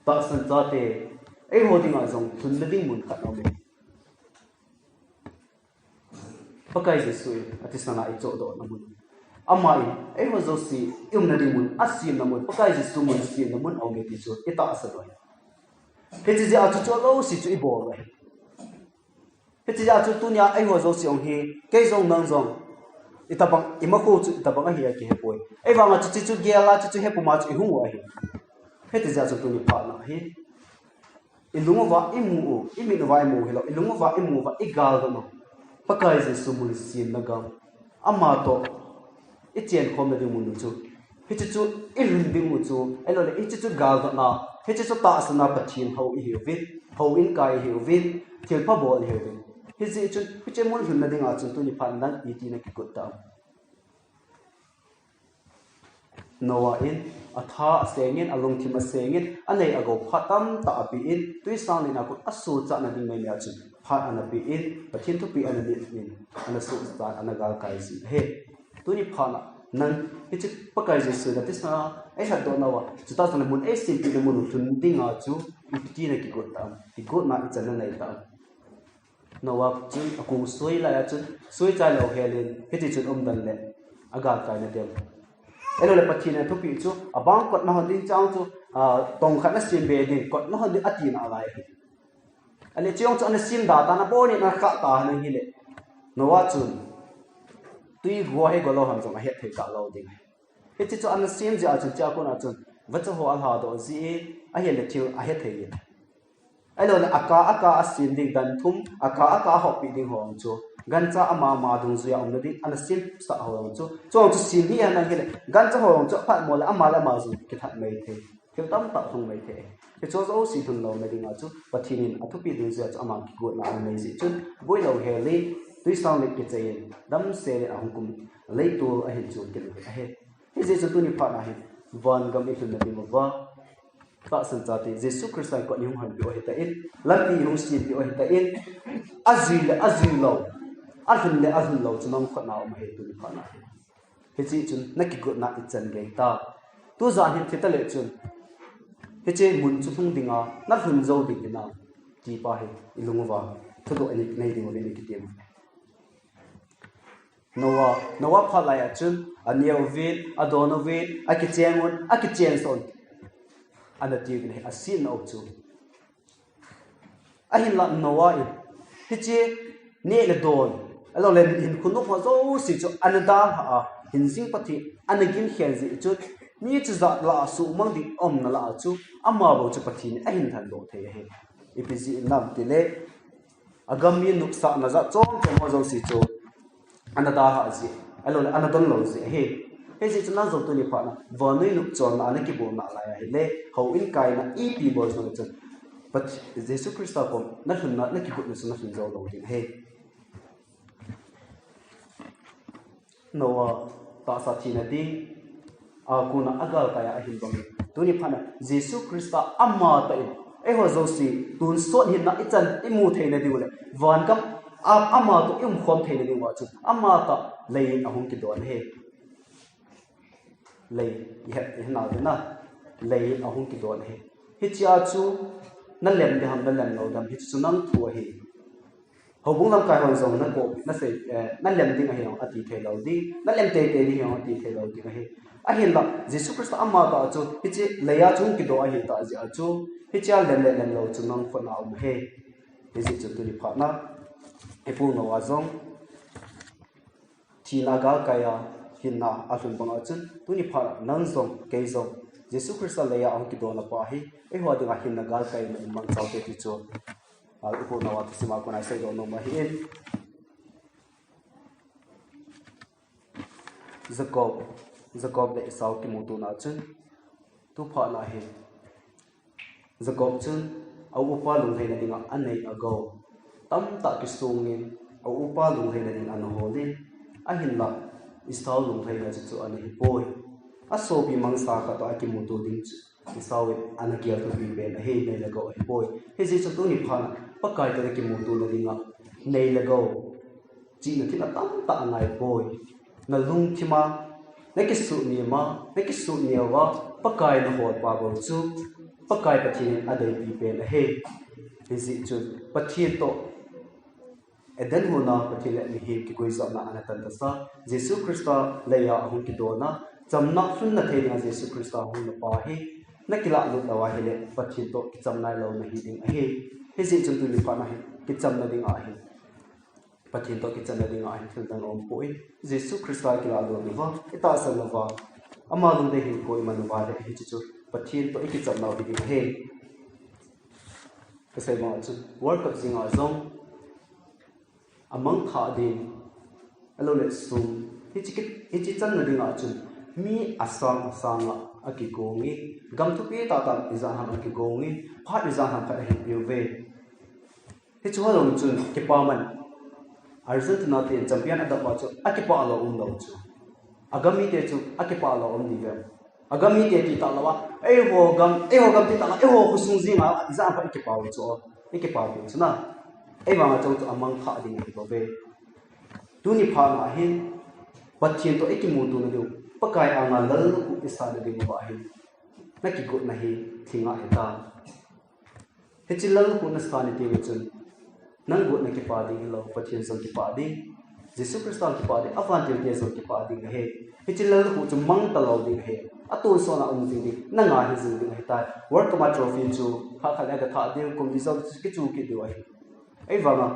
Tahsan chate, eiho dinga jong lhunna ding mun khat aume. Pakai Jesu in, athisana ichohdohna mun. Ama in, eiho jouse, iumna ding mun, asemna mun, Pakai Jesu mun, semna mun aume ti chu, itahsan u ahi. Hiche jeh a chu, chu jouse chu ibol u ahi. Hiche jeh a chu tunia eiho jouse jong hi, kei jong nang jong, itobang, imakho chu itobang ahi a kihepoi. Ahivanga chu, chu, chu gel a, chu, chu hepuma chu ihung u ahi. Hiche jeh a chu tuni phat na hi, ilung uva imu u, imit uva imu u hilou, ilung uva imu uva, igaldoh u. Pakai Jesu mun semna gam. Ama toh, ichenkhomna ding mun u chu. Hiche chu ilhun ding u chu, ahilouleh hiche chu galdohna, hiche chu tahsanna Pathen hou ihiuvin, houin kai ihiuvin, thilpha bol ihiuvin. Hijeh chun, hiche mun lhunna dinga chun tuni phat nang iti nakigot tam. Noah in, atha asengin, alungthim asengin, anei agou phat tamtah apein, twisang letna a kon asuhchatna ding maimai a chun, phat ana pein, Pathen thupeh ana nein, ana suhchat, ana galkai jin ahi. Tuni phat na, nang, hiche Pakai Jesu in athisana, eilhatdoh nauva, chutah chun mun eisempeh na mun u lhun dinga chu, iti nakigot tam, kigotna ichan nanei tam. Noah chun akong sui lai a chun, sui chai lou helin, hiti chun umdan le, agalkaina dem. Ahilouleh Pathen in athupeh chu, abang kotna hon ding chang chu, ah, tong khat nasem be ding, kotna hon ding ati nalai ahi. Ahile chujong chu ana sem da tan, abonin ana khah tan ahile. Noah chun, twi gua hi golou ham jong ahet thei talou ding ahi. Hiche chu ana sem jeh a chun, chua kon a chun, vacha ho alhadoh jin, ahile thil ahet thei in. Ahilouleh, aka, aka asem ding dan thum, aka, aka ahoppeh ding ho chu. Gancha ama, ama dungjuia umna ding, ana semsah ho chu. Chujong chu sem hi ahi nang hile, gancha ho chu aphat mo le, ama le ama jong kithat mai thei. Thil tamtah lhung mai thei. Hiche jouse lhun louna dinga chu, Pathen in athupeh dungjuia chu ama kigotna anei jeh chun, boi lou helin, twisang let kichai in, damsel in ahung kum, leitol ahin chon kit u ahi. Hijeh chun tuni phat na hin, van gam ilhunna ding uva, tahsan chate, Jesu Christa in kot ihung honpeh u ahitan, lampi ihung sempeh u ahitan, ajui le ajui lou, alhun le alhun lou chu nang khut na um ahi tuni phat na hin. Hiche chun nakigotna ichan gei ta. Tujan hin thita le chun, hiche mun chu lhung dinga, nalhun jou ding hinam, ti pa hi ilung uva thudoh nei ding uvin ikitem. Noah, Noah phat lai a chun, aneh uvin, adon uvin, akicheng un, akicheng son. Ana ti uvin ahi, asetna u chu. Ahinla Noah in, hiche neh le don, ahilouleh hinkho nop ho jouse chu ana dalha a, hingjing Pathen ana ginkhen jeh chun, mi chujat lah a suhmang ding umna lah a chu, ama bou chu Pathen in ahin lhandoh thei ahi. Ipi jeh inem itile, agam mi nopsahna jat chom chom ho jouse chu ana dalha jeh, ahilouleh ana don lou jeh ahi. Hijeh chun nang jong tuni phat na, vannoi nopchonna a nakibol nalai ahile, houin kaina ipi bol jong chun, Pat-, Jesu Christa kom nalhunna, nakigotna chu nalhun jou lou ding ahi. Noah, tahsa thina ding, a kona agalkai a ahin bang. Tuni phat na, Jesu Christa amatah in, eiho jouse, tonsot hinna ichan imu theina diu le, van gam a, ama toh iumkhom theina diuva chu, amatah leiyin ahung kidon ahi. Lei, ihet, ihet nau ding na, leiyin ahung kidon ahi. Hichea chu, nalem ding ham, nalem lou ding ham, hichu nang thu ahi. Houbung lamkai hon jong nakou, nasei, eh, nalem ding ahi jong ati thei lou ding, nalem teitei ding ahi jong ati thei lou ding ahi. Ahinla, Jesu Christa amatah chu, hiche leiya chu hung kidon ahi tah jeh a chu, hichea lem le lem lou chu nang khut na um ahi. Hijeh chun tuni phat na, ipu Noah jong, thina galkai a, hinna alhun bang a chun, tuni phat na nang jong, kei jong, Jesu Christa leiya ahung kidon pa hi, eiho dinga hinna galkai na um mang chau te ti chu. A, ipu Noah thusim a kona iseidoh nom ahin. Jacob, Jacob le Esau kimutona chun, tu phat na hi Jacob chun a upa lunglhaina dinga anei agou tamtah kisungin, a upa lunglhaina ding ana holin, ahinlah Esau lunglhaina chu chu ana hipoi. Asopi mangsa khat toh akimuto ding chu Esau in ana gel thupi pen ahi, nei le gou ahipoi. Hijeh chun tuni phat na Pakai toh nakimutona dinga nei le gou chihna thil atamtah angaipoi. Nalungthima, nakisuhnem a, nakisuhneova Pakai nahol pa bou chu Pakai Pathen in adeipi pen ahi. Hijeh chun Pathen toh Eden huna Pathen le mihem kiguijopna ana tantasa, Jesu Christa leiya ahung kidona, chamna lhunna thei dinga Jesu Christa hung napa hi nakilalut lou ahile Pathen toh kicham nailou nahi ding ahi. Hijeh chun tuni phat na hi kichamna dinga hi, Pathen toh kichamna dinga hi thil dang aumpoi. Jesu Christa kilalut louva, itahsan louva, ama lungdei hinkho iman uva le hiche chu Pathen toh ikicham nau hi ding ahi. Kasei banga chu World Cup jinga jong amangthah ding, ahilouleh sum, hiche ki, hiche channa dinga chun mi asang asanga akigong e, gam thupi tah tah ijat ham akigong e, phat ijat ham khat ahin peuve. Hiche ho jong chun kipaman, Argentina ten champion adap a chu akipah lou umlou chu, agam mite chu akipah lou um diu vem? Agam mite ti talou a, eiho gam, eiho gam ti talou a, eiho khosung jinga ijat ham khat ikipah u chu, ikipah u chu na, eivanga chun chu amangthah ding ahibouve. Tuni phat na hin Pathen toh ikimutona diu, Pakai anga lalkhuh isana diuva hin nakigotna hi lhing ahita. Hiche lalkhuh nasa ni teng chun nang gotna kipah ding hilou, Pathen jong kipah ding, Jesu Christa kipah ding, avantil te jong kipah ding ahi. Hiche lalkhuh chu mang talou ding ahi. Atonsot na um jing ding, nanga hi jing ding ahitai. World Cup a trophy chu khat khat le gathah ding, kum li jou chu kichu kit diu ahi. Eivanga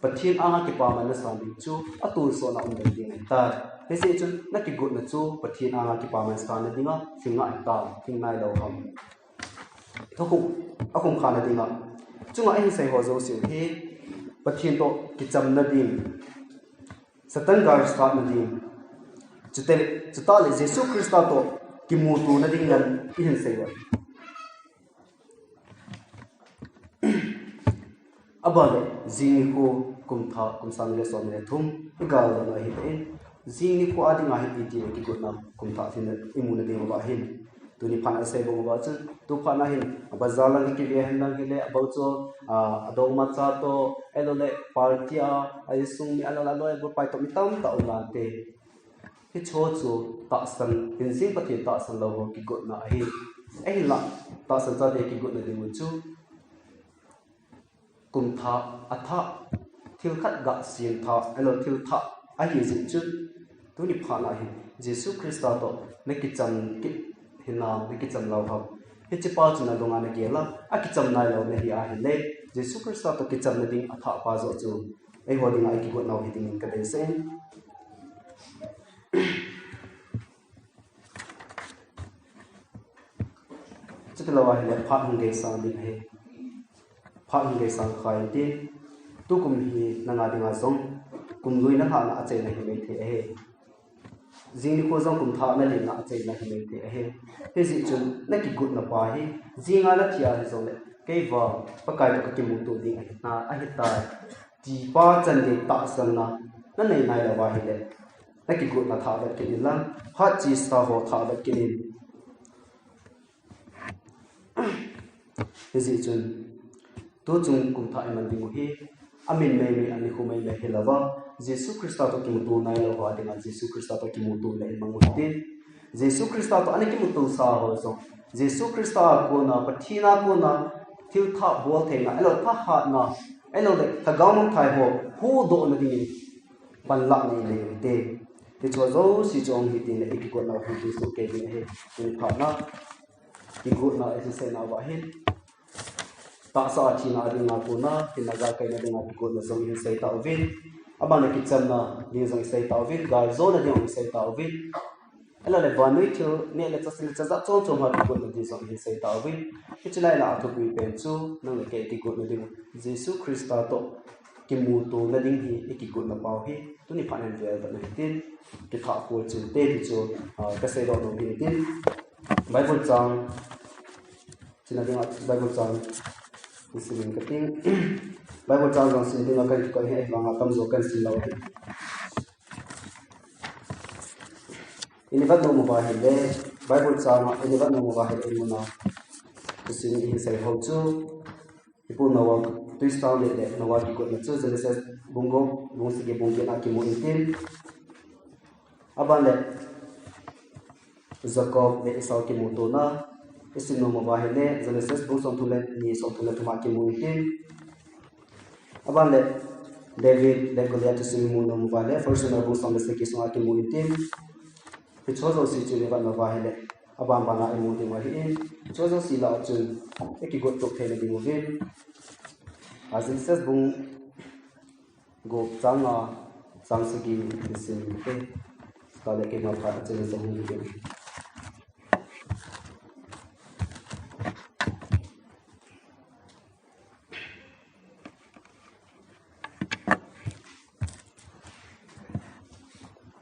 Pathen anga kipaman nasan ding chu atonsot na um ding ahitai. Hijeh chun nakigotna chu Pathen anga kipaman sana dinga lhing ahita, lhing nailou ham? Thukhum, akhum khana dinga, chunga ihin sei ho jouse hi Pathen toh kichamna ding, Satan gal satna ding, chuteng, chuteng le Jesu Christa toh kimutona ding ngen ihin sei uve. Abanle, jing nikho kum thah, kum sang ni le som ni le thum, igal doh na ahitan, jing nikho a dinga hi iti le kigotna kum thah lhinna imuna diuva hin, tuni phat na isei bang uva chun, tu phat na hin, bazar lang kive hen lang hile, abou chu, a, adongma cha toh, ahilouleh party a, aisung mi, ahilouleh aloi agol pai toh mi tamtah um nante. Hiche ho chu tahsan, hinjing Pathen tahsan lou ho kigotna ahi. Ahinlah, tahsan chate kigotna diu chu kum thah, athah, thil khat gasem thah, ahilou thil thah ahi jeh chun, tuni phat na hin Jesu Christa toh nakicham kit hinam, nakicham lou ham? Hiche pa chu nalunga nagel a, akicham nailou nahi ahile, Jesu Christa toh kichamna ding athah pa joh chu eiho dinga ikigot nau hi dingin kadeisah in. Chutilou ahile phat hung geisang ding ahi. Phat hung geisang kha intin, tukum hi nanga dinga jong kum lui nalhahna achaina hi maithei ahi. Jing nikho jong kum thah nalenna achaina hi maithei ahi. Hijeh chun nakigotna pa hi, jinga nathi a hijongle, kei vang Pakai toh kakimuto ding ahitai, ahitai, ti pa chan gei tahsanna nanei nailou ahile, nakigotna thah vet kit in lang, phat chesa ho thah vet kit in. Hijeh chun, tuchung kum thah iman ding u hi, amin meimei, anikho meimei hilouva, Jesu Christa toh kimuto nailou ho dinga, Jesu Christa toh kimuto le imang u hitin. Jesu Christa toh ana kimuto sa ho jong, Jesu Christa a kona, Pathen a kona, thil thah bol theina, ahilou thahatna, ahilouleh lhagao mangthai ho huhdohna dingin panlah nei nei u hite. Hiche ho jouse chu hung hi tin le, ikigot nau hung kisoh kei ding ahi. Tuni phat na kigotna ihin sei nauva hin, tahsa a thina dinga kona, hinna galkaina dinga kigotna jong ihin sei tauvin, abana kichamna ding jong isei tauvin, galjona ding jong isei tauvin, ahilouleh vannoi thil neh le chah, sil le chah jat chom chom a kigotna ding jong ihin sei tauvin. Hiche lai lah a thupi pen chu nang le kei kigotna ding u Jesu Christa toh kimuto nading hi, i kigotna pau hi, tuni phat hin vel vet na hitin, kitha khol chil te ti chu, ah, ka seidoh nom hitin, Bible chang, china dinga Bible chang, i simin ka ting, Bible chang jong sim dinga kan kikoi hi, ahivanga tamjo kan sim lou hi. I ni vet nom uva ahile, Bible chang, i ni vet nom uva ahile, i muna, i sim i hin sei ho chu, Ipu Noah, tuisang le le Noah kigotna chu Genesis bung gup, bung sagi, bung get a kimu intin. Aban le Jacob le Esau kimutona, i sim nom uva ahile, Genesis bung somthum le ni, somthum le thum a kimu intin. Aban le David le Goliath i sim nom uva ahile, First Samuel bung som le sagi sunga kimu intin. Hicho jouse chu i ni vet nom uva ahile, aban bana i mu ding u ahin, hicho jouse lah a chun, i kigot tup theina ding uvin. A Genesis bung gup chang nga, chang sagi i sim te. Chule keima phat a chun i sa hung ding.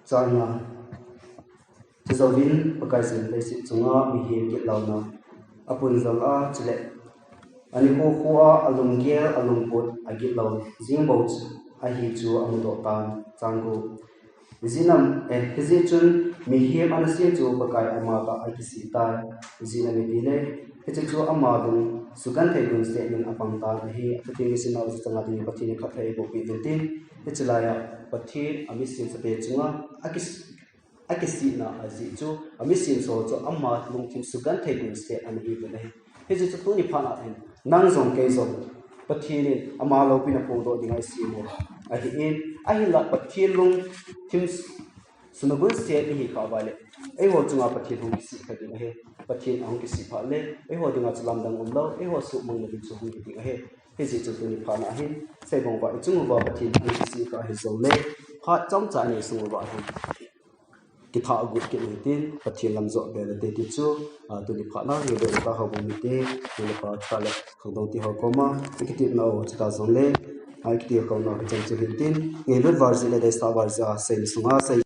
Chang nga. Chujouvin Pakaiyin leiset chunga mihem gitlouna apun jal a, chule ani khu khu a, alunggel, alungput a gitlou jing bou chu ahi chu amudoh tan. Chang gup. Hijeh in, eh, hijeh chun mihem ana sem chu Pakai ama tah a kisih tai. Ijeh inem itile, hiche chu ama lung sugenthei gun seh in apang tan ahi. Athupi nisim nau chu chang nga ding Pathen in phatthei eiboh peh uvin tin. Hiche laiya Pathen a mi semsate chunga akis-, akisihna ajeh chu, a mi semsa chu ama lungthim sugenthei gun seh ana hi uvin ahi. Hijeh chun tuni phat a hin, nang jong kei jong, Pathen in ama loupina phongdoh dinga i sem u ahin, ahinla Pathen lungthim suna gun seh i hi kha uva le, eiho chunga Pathen hung kisih kha ding ahi. Pathen ahung kisih phat le, eiho dinga chu lamdang umlou, eiho suhmang na ding chu hung hi ding ahi. Hijeh chun tuni phat a hin, seibang uva i chung uva Pathen hung kisih kha ahi jongle, phat chomcha i nei sung uva hin kitha agot kit u hitin, Pathen lam jot be le te ti chu, ah, tuni phat a ngailut nau houbung mite, nu le pa, cha le khangdong te ho koma, i kitepna u chu ta jongle, ah, i kiti kona u hi chan chu hitin, ngailut val jeh le deisah val jeh a seina sunga sei